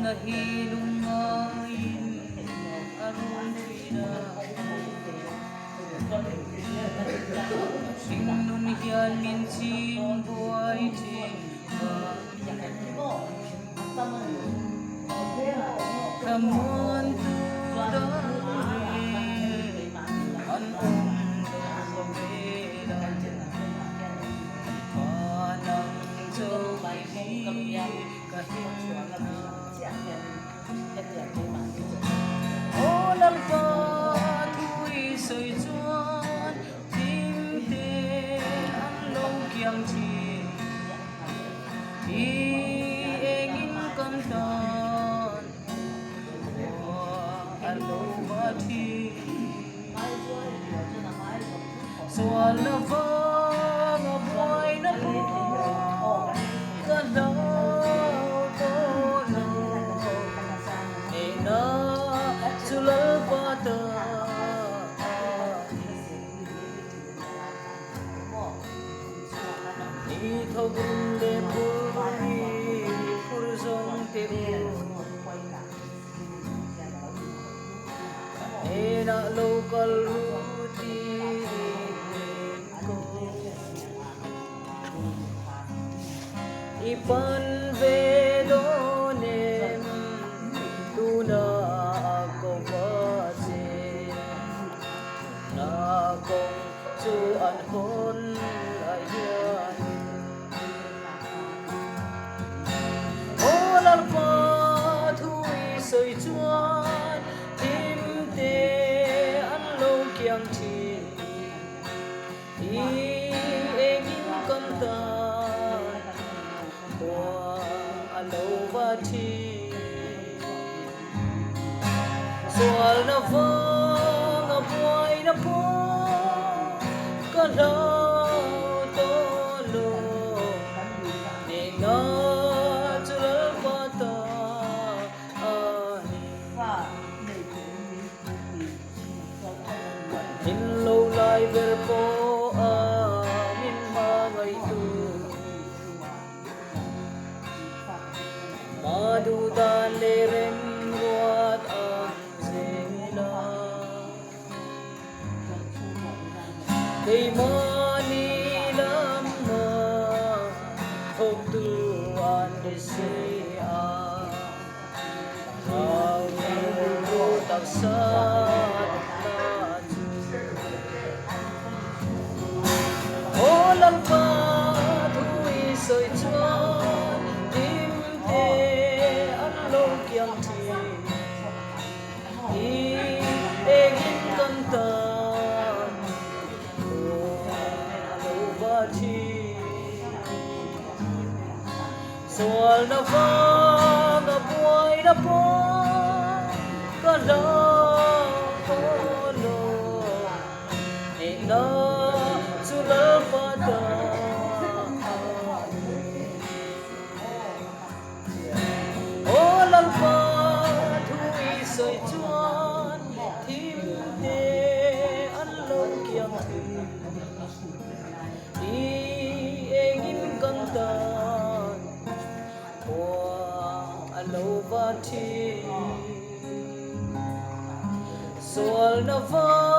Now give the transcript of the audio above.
Na hi lungngaiin a rum thin a. Hringnun hian min chin buai thin Thlamuan tu dang reng an awm lo vel a, van ang cho hi ka him na. Aw Lalpa thu i sawi chuan thingte an lo kiang thin. I engin kan tan khua a lo va thin. Sual na vang a buai na pawh ka hlau tawh lo. Hnehna chu Lalpa ta a ni. Ni thawk leh phur ri phur zawng teh u. Ka hnenah lo kal ru tiin ko. I pan ve dawn em tunah ko va che. Na kawng chu an hawn lai hianin Aw Lalpa thu i sawi chuan thim te an lo kiang thin. I engin kan tan khua a lo va thin. Sualna vang a buaina pawh ka hlau tawh lo. Hnehna chu Lalpa ta a ni. Kan thin lo lai ber pawh a min hmangaihtu. Ma duh dan leh remruat ang zel a. Keimahni lama thawktu an ni si a. Thau rilru taksa na chu. Aw Lalpa thu i sawi chuan hlim te an lo kiang thin. I engin kan tan khua a lo va thin. Sualna vang a buaina pawh ka hlau tawh lo. Hnehna chu Lalpa ta a ni. Aw Lalpa thu i sawi chuan thim te an lo kiang thin. I engin kan tan khua a lo va thin. Sualna vang.